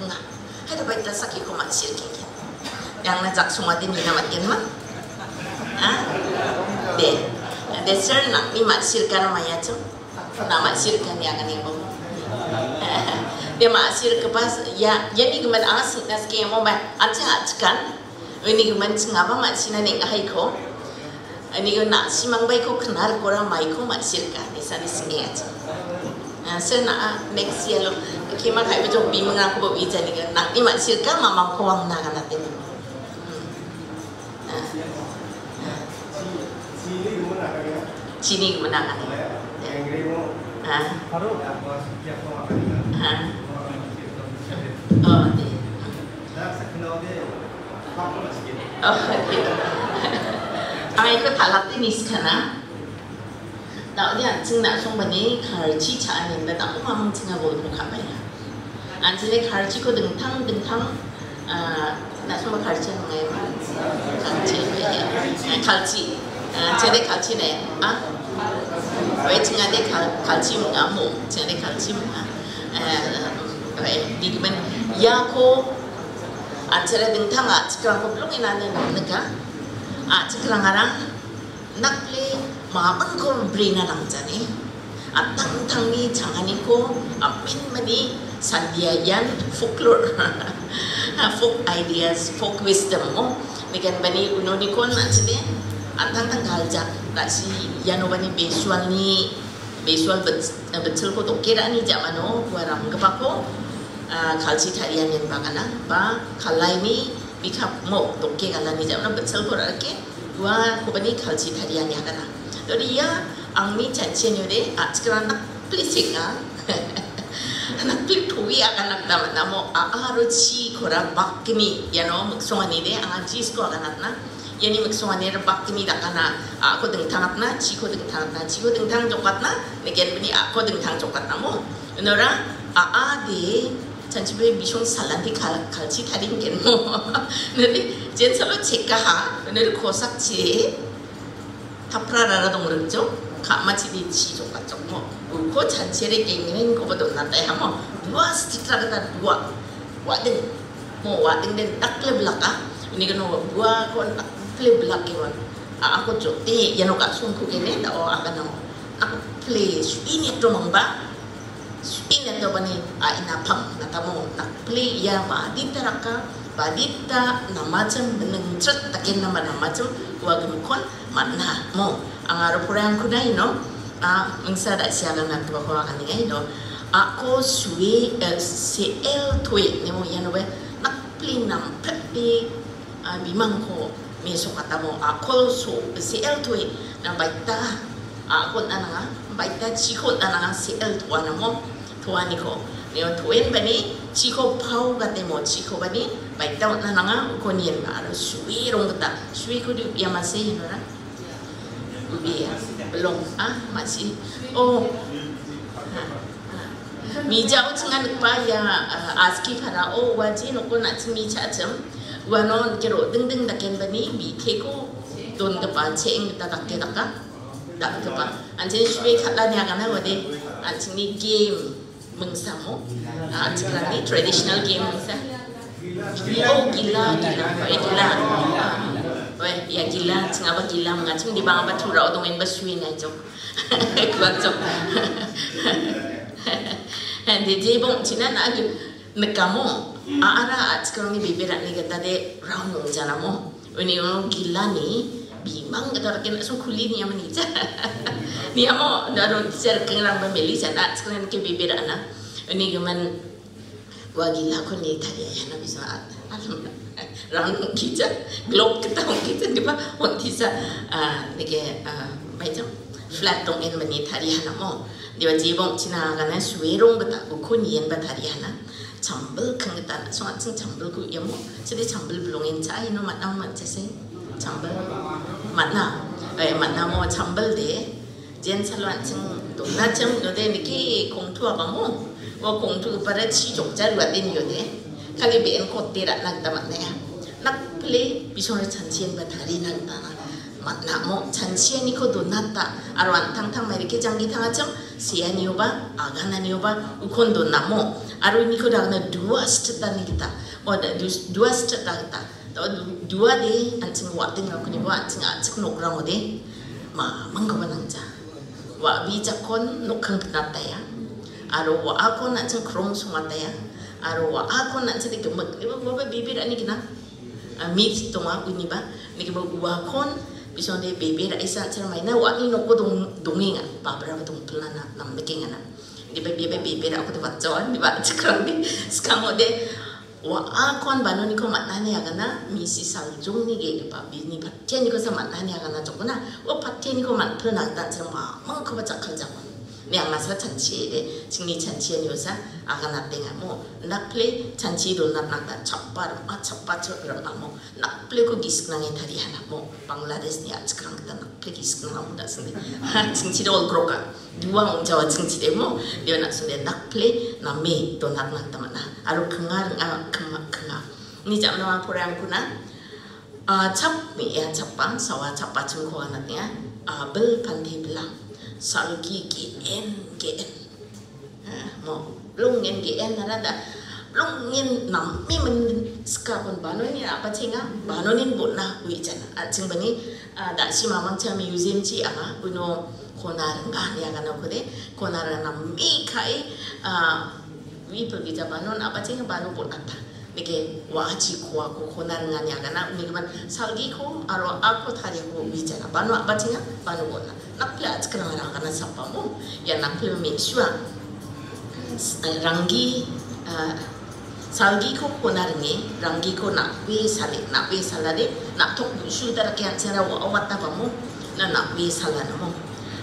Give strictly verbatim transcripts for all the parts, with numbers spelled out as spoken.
Nga. Hai dapat kita sakiko maksir kiki. Yang na jak sunga di mina makin ma. Ha? De. De ser nak ni maksir kana maya tu. Na maksir kan yang ni bo. De maksir ke pas ya, ya ni gemen asik nas ke mo ba. Aja ajakan. Ini gemen sengaba maksina ning hai ko. Ani ko na simang bai ko knar kora mai ko ma sirka ni sani singe aja. Ah, sir na, ah, next year lo. Kima kai bejo bimang aku bo wijani ko. Nang ni ma sirka mamang ko wang na kana teni. Hmm. Ah. Chini ko mana kana. Ah. Ah. Oh, de. Oh, okay. Ang iko talak di niskana. Tau dia ching na song bani karchi cha anin da tau mamang chinga bol mo kabai. Anjile karchi ko dingtang dingtang, ah, na song ba karchi ngai ma. Karchi, eh, eh, karchi. Ah, chede karchi ne. Ah. Wei chinga de kal-, karchi mo amo. Chede karchi mo. Eh, wei digmen ya ko Acara dingtang a chikrang ko belong ina ne nang neka. A chikrang arang nak ple mamang ko brina nang jani. Atang tang ni changani ko amin mani sandia yan folklore. Ha, folk ideas, folk wisdom mo. Nikan bani uno ni kon na chide. Atang tang kaljak. Tak si yano bani visual ni, visual bet-, betul ko toke rani jamano, waram kepako. Ah, kalchi tarian yang bakana, ba, kalai ni bikap mo, toke kalani jabna betul ko rake, wa ko bani kalchi tarian ya kana. Dori ya, ang ni chanchen yo de, ah, sekarang nak plisik ah. Nak plik thui akan nak damat namo, a, a, ro chi kora bakni, ya no, muksong ani de, ang chi sko akan nak na. Ya ni muksong ani ro bakni dakana, a, ko dengtang atna, chi ko dengtang atna, chi ko dengtang jokatna, neken bani a, ko dengtang jokatna mo. Nora, a, a, de, Chanchibe bisong salanti kal-, kalchi tarin ken mo. Nari jen salo chekaha, nari kosak chi, tapra rara dong rikjo, kama chi di chi jok kachok mo. Uko chanchere kengren ko bodon natai hamo. Dua stitra kata dua. Wadeng. Mo wadeng den takle belaka. Ini keno dua ko takle belak iwan. A, ako jote, yano kasung ku kene, ta o akan namo. Ako please, ini to mangba. Suin ya to bani, a, ina pang na tamo nak pli ya ba dita raka, ba dita namacem beneng chet takin nama namacem wa gemkon mana mo. Angaro pura yang kuna ino, a, mengsa da siaga nak to ko akan ni ino. Ako sui, eh, C L tui ni mo ya no we nak pli nam pet di, ah, bimang ko me so kata mo, ah, ko so C L tui na baita, ah, ko na nanga baita chi ko na nanga C L tua na mo, tua ni ko. Neo tuen bani chi ko pau kate mo, chi ko bani baita na nanga ko nien ba aro sui rong kata, sui ko du ya masih no ra. Iya, belum. Ah, masih. Oh. Ha, ha. Mija o chingan pa ya, ah, aski para o waji noko na chimi cha chim. Wano kero ding ding daken bani bi teko don kepa cheng ta dakke daka. Dak kepa. Anjen shwe khatla ni agana wade. Anjing ni game. Mengsamo, ah, sekarang ni traditional game mengsa. Oh, gila, gila. Oh, eh, gila. Oh, eh, ya gila, sengaba gila mengacung di bang apa tura odong en basui na jok. Kuat jok. Di jebong cina na agi nekamo. A ara, ah, sekarang ni bibir ni kata de round nung jana mo. Uni ono gila ni, bimang kata rakin langsung kuli ni ama ni ja. Ni amo, daro ser kengrang ba meli ja, na sekalian ke bibir ana. Uni geman, wa gila ko ni tadi ya, na bisa at-, alam. Rang kita, globe kita, kita di ba, on tisa, ah, ni ke, ah, macam flat tong en mani tadi hana mo. Di ba jibong cina kana suerong bata, ukun yen ba tadi hana. Chambal kang ta, so an ching chambal ku yamo. Chide chambal belongin cha ino matna mat chese. Chambal. Matna. Eh, matna mo chambal de. Jen salo an ching dona chang no de niki kong tu abamo. Wo kong tu para chi jok jar wa den yo de. Kali be en kote ra nak ta matna ya. Nak ple bisong ra chan chien ba tari nak ta na. Matna mo chan chien ni ko dona ta. Aro an tang tang mai ke janggi tang achang. Seanioba, agananioba, ukon donamo. Aro uniko dagna dua step dani gita. O da, dus-, dua step da gita. Do-, du-, dua de, an·ching wa·tengrangkonibo, an·ching a·chik nokrangode. Ma, mangkoba nangja. Wa·bijakkon nokkang pinataya. Aro wa·akon an·ching krong songataya. Aro wa·akon an·ching gimik. Iba, iba, iba bibir ani gina. Ah, mit tonga uniba, nigipa uakon, bisonde bebe ra·isa an·ching maina uani noko dong-, dongenga, babraba dongpilna na-, namdikengana. Nigipa bebe, bebe ra·oko de batjawan, niba chikrangni skangode, uakon banoniko man·ani agana, misi saljongni ge·gipa, bini patianikosa man·ani agana jokona, ua patianiko man·pilna gita an·ching mamangkoba jakkaljawan. Niangasa chanchiede, chingni chanchianiosa, aganatengamo, nakple chanchi donatna gita chappa rim·a, chappa chot rim·amo, nakpleko gisik nange tarianamo, Bangladeshni a·chikrang gita nakple gisik nangamo da·singde. Ha, chingchida olgroka, dua ong·jawa chingchidemo, dia na·singde nakple name donatna gita man·a. Aro kinga ring·a, kinga, kinga. Ni jamna poraiangkuna, ah, chap, ia chapang, sawa chapachimko anatenga, ah, bil pante bilang, salgi ge·en, ge·en. Ah, mo, blongen ge·en narada, blongen name min skakon banonin apachenga, banonin botna uijana. Achingbani, ah, da·si mamangcha museum chi anga, uno kona ringa, niagana kode, kona ringa name kai, ah, ui pergi ja banon apachenga, bano botnata. Nike wachi koako kona ringani agana, unigimin salgiko aro ako tariako bijana. Bano abatinga, bano bona. Nakple achkarang rangana sapamo, ya nakple mesua. S-, ranggi, ah, salgiko kona ringe, rangiko nakbe sale, nakbe salade, naktok busu darake anchara wa-, wata bamo, na nakbe salanamo.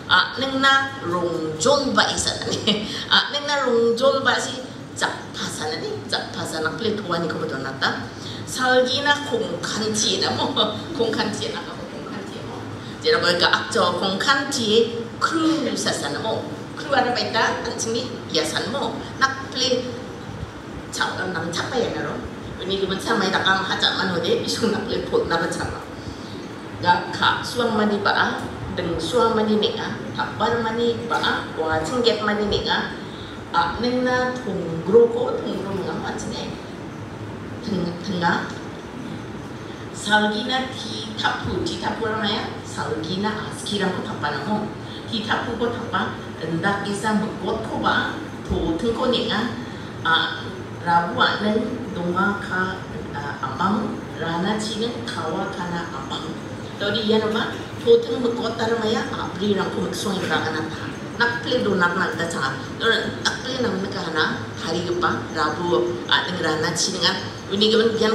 A, ningna rongjol ba isanani. A, ningna rongjol ba si, Jakpasa nani, jakpasa nakple toanikoba donata. Salgina kongkanti namo, kongkanti namo, kongkanti mo. Jera boy ga akjo kongkanti kru sasa namo. Kru ada baita, anchingni yasan mo. Nakple chak, nang chapa ya naro. Ini gimin sama ida kang haja manode, bisung nakple pot naba chapa. Ga ka suang mani ba a, ding suang mani ne a, tabar mani ba a, wa chingget mani ne a, a ningna tonggroko, tongro nang ma chine. Teng-, tenga. Salgina ti tapu, ti tapu ramaya, salgina askirangko tapanamo. Ti tapuko tapa, rindak gesa mekotko ba, to tengko ne a, a, rabu a neng donga ka, a, amang, rana chineng kawa kana amang. Todi iano ma, to teng mekot taramaya, a, bri rangko meksong yang ragana ta. Nakple do nak nak ta changa. Nakple nang neka hana, hari gepa, rabu a neng rana chinengan, uni gemen bian